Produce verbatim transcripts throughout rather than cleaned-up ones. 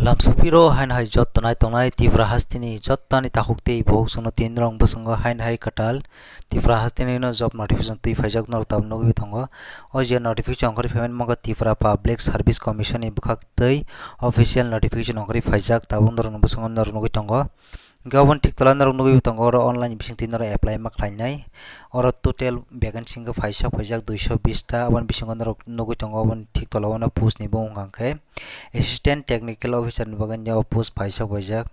Lamsapiro hain hai jotto nai tongnai Tripura hasteni jottani takhuk tei bohuk songno tin rong bwskango hain hai kwtal Tripura hasteni no job notification twi phaijak norok tabuk nugwi tongo. O je notification ongkhorwi phaimani mokha Tripura Public Service Commission ni bwkhak tei official notification ongkhorwi phaijak tabuk norok bwskango norok nugwi tongo. Hingke oboni thik tola norok nugwi tongo oro online bising twi norok apply ma khlainai. Oro total vacancy hingke phaisa phaijak duiso bish ta, oboni bisingo norok nugwi tongo oboni thik tola o post ni bumung hingke Assistant Technical Officer ni bagwi o post phaisa phaijak.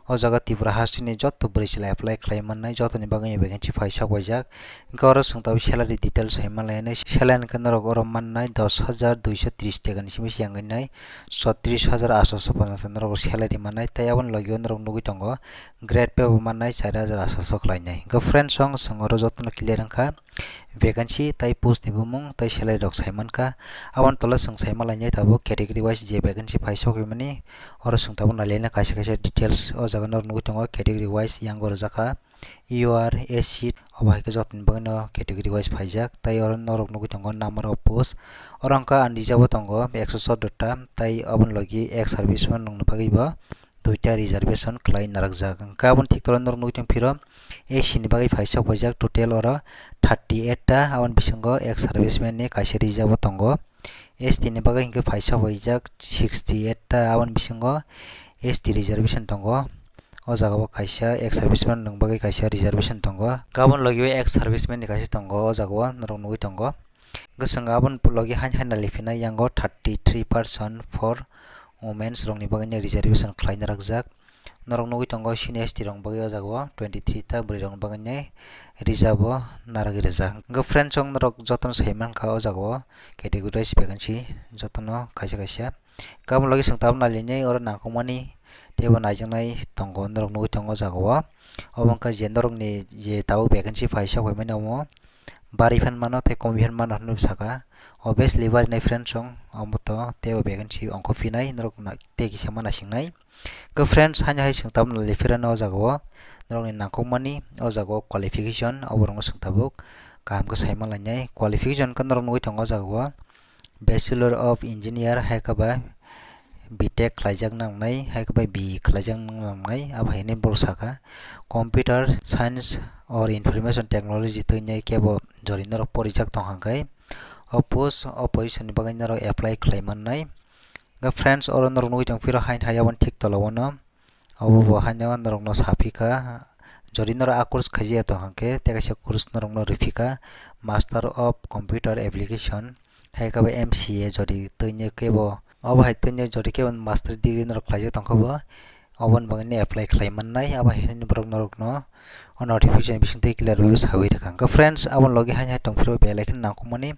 O jaga Tripura hasteni jotto bwrwi chwla apply khlai mannai, jotoni bagwi vacancy phaisa phaijak. Hingke oro chwng tabuk salary details hai manlai, salary hingke norok oro mannai dos hajar duiso tris taka ni simi se yang nai, sotris hajar aatso ponchas norok salary mannai, tei aboni logi o norok nugwi tongo grade pay bo mannai char hajar aatso khlainai. Hingke friends, ang chwng oro jotono clear wngkha vacancy tei post ni bumung tei salary rok sai mankha. Aboni tola chwng sai malainai tabuk category wise je vacancy phai sokmani, oro chwng tabuk nailaina kaisa kaisa details o jaga norok nugwi tongo category wise yang bo rwjakha. U R, S C, obo hai khe jotoni bagwino category wise phaijak, tei oro norok nugwi tongo number of post, oro wngkha unreserved bo tongo ekso soddo ta, tei oboni logi ex serviceman rokni bagwi bo duita reservation khlai narwkjak. Hwnkhe aboni thik tola norok nugwi tongphiro S C ni bagwi phaisa phaijak, total oro thirty eight ta, aboni bisingo ex serviceman ni kaisa reserve bo tongo. S T ni bagwi hwnkhe phaisa phaijak sixty eight ta, aboni bisingo S T reservation tongo. O jaga o kaisa ex serviceman ni bagwi kaisa reservation tongo. Gabon logi o ex serviceman ni kaisa tongo, o jaga o norok nugwi tongo. Bwskango aboni logi hain hain naliphinai, yango thirty three percent for women's rokni bagwi reservation khlaina rwkjak. Norok nugwi tongo senior S T rokni bagwi o jaga o twenty three ta, bwrwi rokni bagwi reserve o narwgwi rwjak. Hwnkhe friends, chwng norok jotono sai mankha o jaga o category wise vacancy jotono kaisa kaisa. Gabon logi chwng tabuk nailainai oro nangkukmani teibo naijaknai tongo, norok nugwi tongo o jaga o. Obo wngkha je norokni je tabuk vacancy phaisa phaimani omo barwi phan mano tei komwi phan mano hinwi saka. Obviously barinai friends, chwng omo to teibo vacancy ongkhorphinai norok tei kisa ma naisingnai. Khe friends, haino hai chwng tabuk nailaiphiranai o jaga o norokni nangkukmani o jaga o qualification oborokno chwng tabuk kaham khe sai manlainai. Qualification khe norok nugwi tongo o jaga o Bachelor of Engineer hai khe ba B Tech khlaijak nangnai, hai khe ba B E khlaijak nangnai, abo hai hinwi borok saka. Computer Science or Information Technology twi nai kebo jori norok porijak tong hwnkhe o post, o position ni bagwi norok apply khlai mannai. Hwnkhe friends, oro norok nugwi tongphiro haino hai aboni thik tola o no. Obo bo haino norokno saphikha, jodi norok a course khaijak tong hwnkhe, tei kaisa course norokno rwphikha, Master of Computer Application, hai khe bo M C A jodi twini kebo, obo hai twini jodi kebo master degree norok khlaijak tongkha bo, oboni bagwi apply khlai mannai, abo hai hinwi borok norokno o notification bisingtwi clear bai sawi rwkha. Hwnkhe friends, aboni logi haino hai tongphuru belai kheno nangkukmani,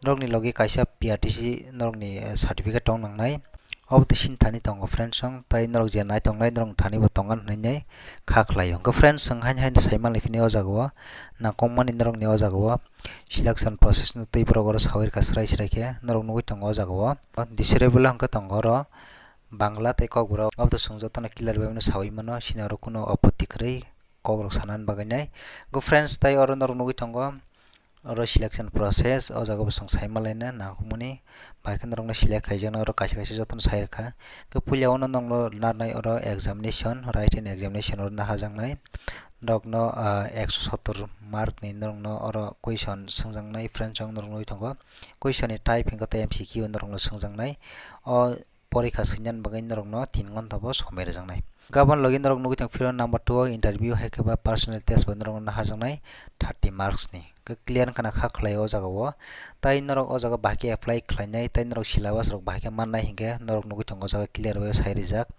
norokni logi kaisa P R T C norokni, eh, certificate tong nangnai. Obo tei sini thani tongo friends, chwng tei norok je nai tongnai norok thani bo tongan hinwi kha khlaio. Hwnkhe friends, chwng haino haino sai manlaiphini o jaga o, nangkukmani norokni o jaga o selection process no tei borok oro sawi rwkha srai srai khe norok nugwi tongo o jaga o. Desirable hwnkhe tongo oro Bangla tei Kokborok, obo to chwng jotono clear bai mano sawi mano, sini oro kuno opoti kwrwi kokrok sanani bagwi nai. Hwnkhe friends, tei oro norok nugwi tongo oro selection process, o jaga bo chwng sai manlaina nangkukmani, bai khe norokno select khaijaknai, oro kaisa kaisa jotono sai rwkha. Khe puila o norokno narwknai oro examination, written examination oro naharjaknai. Norokno, ah, ekso sottor mark ni norokno oro question swngjaknai, friends, chwng norok nugwi tongo. Question ni type hwnkhe tei M C Q norokno swngjaknai. O porikha swinani bagwi norokno tin ghonta bo somoi rwjaknai. Gabon logi norok nugwi tongphiro number two o interview hai khe ba personal test bo norokno naharjaknai thirty marks ni. Khe clear wngkha na kha khlai o jaga o. Tai norok o jaga bahai khe apply khlainai, tai norok syllabus rok bahai khe mannai hinkhe norok nugwi tongo o jaga clear bai sai rijak.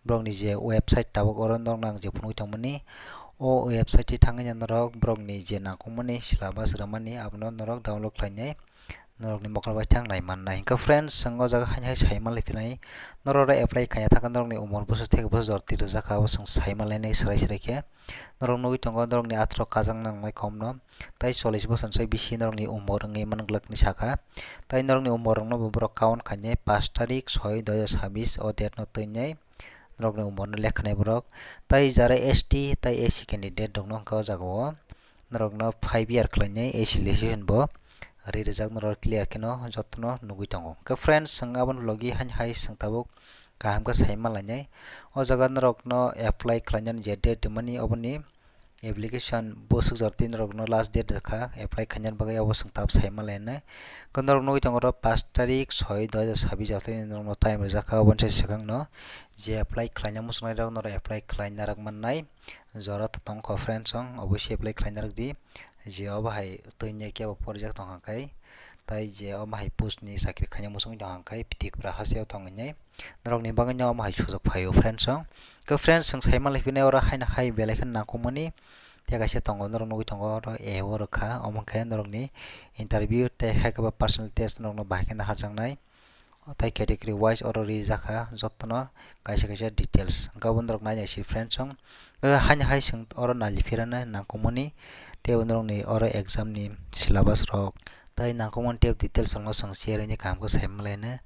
Borokni je website tabuk oro norokno ang je phunugwi tongmani, o website twi thangwi norok borokni je nangkukmani syllabus rwmani abono norok download khlainai. Norokni mokol bai thang nai mannai. Hwnkhe friends, chwng o jaga haino hai sai manlai phinai. Norok oro apply khaina thangkhe norokni umor bwswk theke bwswk jor twi rwjak kha, abo chwng sai manlainai swrai swrai khe. Norok nugwi tongo norokni atharo kajang nangnai komno. Tai chollish bosor sai bisi norokni umor wngwi man glak hinwi sakha. Tai norokni umor rokno bo borok count khainai, pash tarik soi dui hajar sabbish o date no twinai norokni umor no lekhanai borok. Tai jara S T tai S C candidate rokno hwnkha o jaga o norokno five year khlainai S C legislation bo ri rijak, norok clear kheno jotono nugwi tongo. Hwnkhe friends, chwng aboni logi haino hai chwng tabuk kaham khe sai ma lainai. O jaga norokno apply khlainani je date rimani, oboni application bwswk jora twi norokno last date rwkha apply khainani bagwi, abo chwng tab sai ma lainai. Khe norok nugwi tongo oro pash tarik soi dui hajar sabbish jora twi norokno time rwjakha, oboni sai swkangno je apply khlaina muchungnai rok norok apply khlaina rok mannai. Jora to tongkho friends, chwng obviously apply khlaina rwkdi. Je obo hai twi kebo porijak tongkha khe, tai je omo hai post ni chakri khaina muchungwi tongkha khe, Tripura hasteo tongwi nai. Norokni bagwi no omo hai sujok phaio friends, chwng. Khe friends, chwng sai manlai phino oro haino hai belai kheno nangkukmani. Tei kaisa tongo, norok nugwi tongo oro A O rwkha, omo khe norokni interview tei hai khe bo personal test norokno bahai kheno naharjaknai. Tei category wise oro rijak kha jotono kaisa kaisa details. Hwnkhe obo norok nai nai si friends, chwng. Haino hai chwng oro nai phirano nangkukmani, tei bo norokni oro exam ni syllabus rok tei nangkukmani tei details rokno chwng share wngwi kaham khe sai manlaino.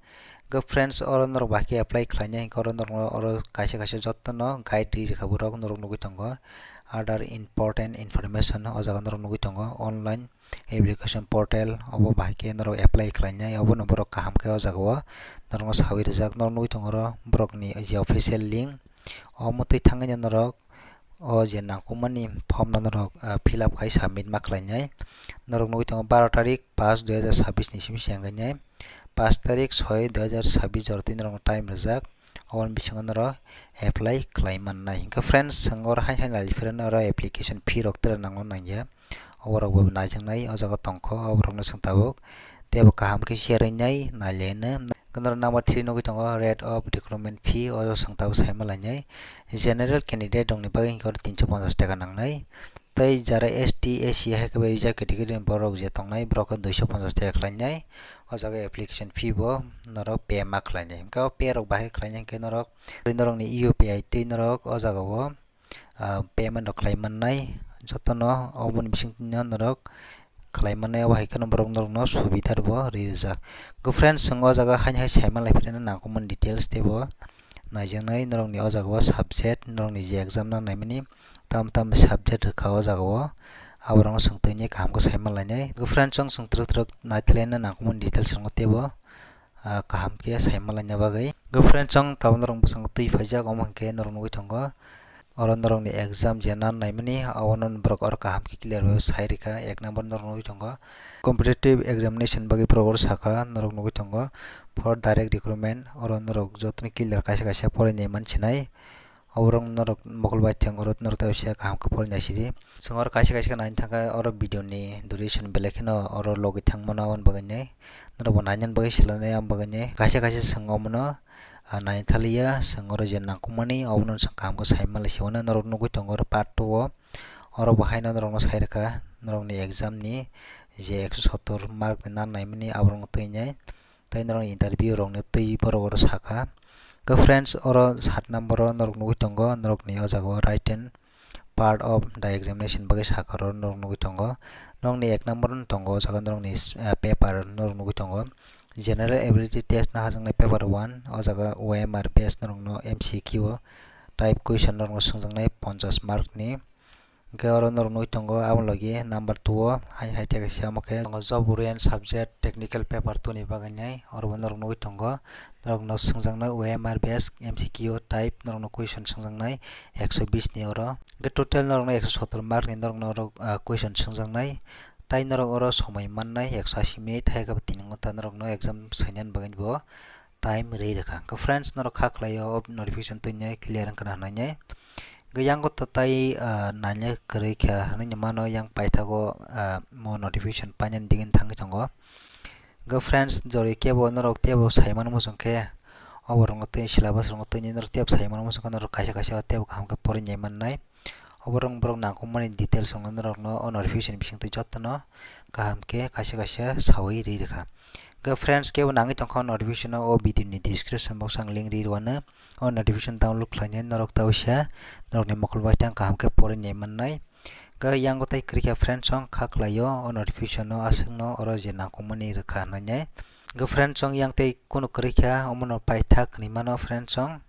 Hwnkhe friends, oro norok bahai khe apply khlainai, hwnkhe oro norokno oro kaisa kaisa jotono guide ri rwkha borok, norok nugwi tongo other important information, o jaga norok nugwi tongo online application portal, obo bahai khe norok apply khlainai, obono borok kaham khe o jaga o norokno sawi rijak. Norok nugwi tongo oro borokni je official link, omo twi thangwi norok o je nangkukmani form no norok, ah, fill up khai submit ma khlainai. Norok nugwi tongo baro tarik pash dui hajar sabbish ni simi se wngwi nai, pash tarik soi dui hajar sabbish jora twi norokno time rijak, oboni bisingo norok apply khlai mannai. Hwnkhe friends, chwng oro hai hai nai phirano oro application fee rok tere nango nangya. Oborok bo naijaknai o jaga tongkho, oborokno chwng tabuk teibo kaham khe share wngnai nailaino. Norok number three nugwi tongo rate of recruitment fee, o chwng tabuk sai manlainai. General candidate rokni bagwi hwnkhe oro tinso ponchas taka nangnai. Tei jara S T, S C hai khe bai reserve category ni borok je tongnai, borok khe duiso ponchas taka khlainai. O jaga application fee bo norok pay ma khlainai. Hwnkhe o pay rok bahai khlainai hwnkhe norok, norokni U P I twi norok o jaga o ah, payment rok khlai mannai, jotono oboni bisingtwi no norok khlai mannai, obo hai kheno borok norokno subida rwbo ri rijak. Go friends, chwng o jaga haino hai sai manlai phirino nangkukmani details teibo naijaknai, norokni o jaga o subject, norokni je exam nang naimani, tam tam subject rwkha o jaga o, aborokno chwng twi kaham khe sai manlainai. Go friends, chwng chwng twrwk twrwk naithlaino nangkukmani details rokno teibo ah, kaham khe sai manlaina bagwi. Go friends, chwng tabuk norok bwskango twi phaijak, omo hwnkhe norok nugwi tongo. Oro norokni exam je nan naimani, abono borok oro kaham khe clear bai sai rikha. Ek number norok nugwi tongo competitive examination bagwi borok oro sakha, norok nugwi tongo for direct recruitment, oro norok jotono clear kaisa kaisa porinai mansinai. Oborok norok mokol bai thang oro norok ta bisa kaham khe porina sidi. Chwng oro kaisa kaisa khe naina thangkha, oro video ni duration belai kheno oro logwi thang mano, aboni bagwi norok bo naina bagwi swlailainai, aboni bagwi kaisa kaisa chwng omono, ah, naina thaliya, chwng oro je nangkukmani obono chwng kaham khe sai manlai se uanw. Norok nugwi tongo oro part two o, oro bo haino norokno sai rwkha norokni exam ni je ekso sottor mark ni nan naimani, aborokno twinai. Tei norok interview rokni twi borok oro sakha. Khe friends, oro sat number o norok nugwi tongo, norokni o jaga o written part of the examination bagwi sakha oro norok nugwi tongo. Norokni ek number no tongo o jaga norokni, eh, paper norok nugwi tongo. General ability test naharjaknai paper one, o jaga O M R based norokno M C Q type question norokno swngjaknai ponchas mark ni. Hwnkhe oro norok nugwi tongo, aboni logi number two o hai hai tei kaisa omo khe tongo job oriented subject technical paper two ni bagwi nai, oro bo norok nugwi tongo. Norokno swngjaknai O M R based M C Q type, norokno question swngjaknai ekso bish ni oro. Hwnkhe total norokno ekso sottor mark ni norokno oro, ah, question swngjaknai. Tai norok oro somoi mannai ekso ashi minute, hai khe bo tini ghonta norokno exam sainani bagwi bo time ri rwkha. Hwnkhe friends, norok kha khlaio o notification twini clear wngkha na hwnwi. Hwnkhe yang o tatai, ah, naina kwrwi kha hwnwi mano, yang paithago, ah, mo notification painani digini thangwi tongo. Hwnkhe friends, jori kebo norok teibo sai mano muchung khe, obo rokno tei syllabus rokno tei norok teibo sai mano muchung khe norok kaisa kaisa teibo kaham khe porwi nai mannai. Obo rok borok nangkukmani details rokno norokno o notification bisingtwi jotono kaham khe kaisa kaisa sawi ri rwkha. Hwnkhe friends, kebo nangwi tongkha o notification o, o video ni description box o ang link ri rwano. O notification download khlainai norok ta uaisa norokni mokol bai tang kaham khe porwi nai mannai. Hwnkhe yang o tai kwrwi kha friends, chwng kha khlaio o notification o, aswkno oro je nangkukmani rwkha hwnwi. Hwnkhe friends, chwng yang tei kunu kwrwi kha, omono paithak hinwi mano friends, chwng.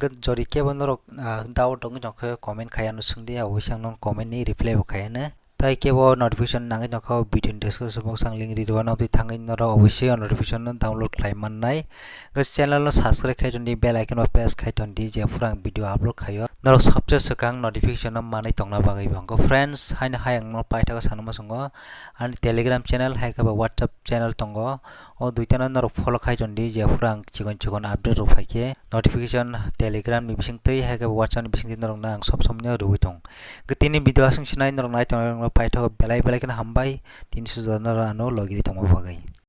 Hwnkhe jori kebo norok, ah, doubt wngwi tongkhe comment khai ano swngdi, abo wisang nong comment ni reply bo khai ano. Tai kebo notification nangwi nokha o video ni description box ang link ri rwano, tei thangwi norok obviously o notification no download khlai mannai. Hwnkhe channel no subscribe khai tondi, bell icon o press khai tondi, jephuru ang video upload khaio norok sabse swkang notification no manwi tongna bagwi bo. Hwnkhe friends, haino hai ang no paithago sanuma songo ani Telegram channel hai khe bo WhatsApp channel tongo. O duitano norok follow khai tondi, jephuru ang chikon chikon update rok phaikhe notification Telegram ni bisingtwi hai khe WhatsApp ni bisingtwi norokno ang sob somoi rwui tong. Hwnkhe tini video aswk sinai norok nai tongna paithago belai belai kheno hambai tini sujak norok ano logi tongma bagwi.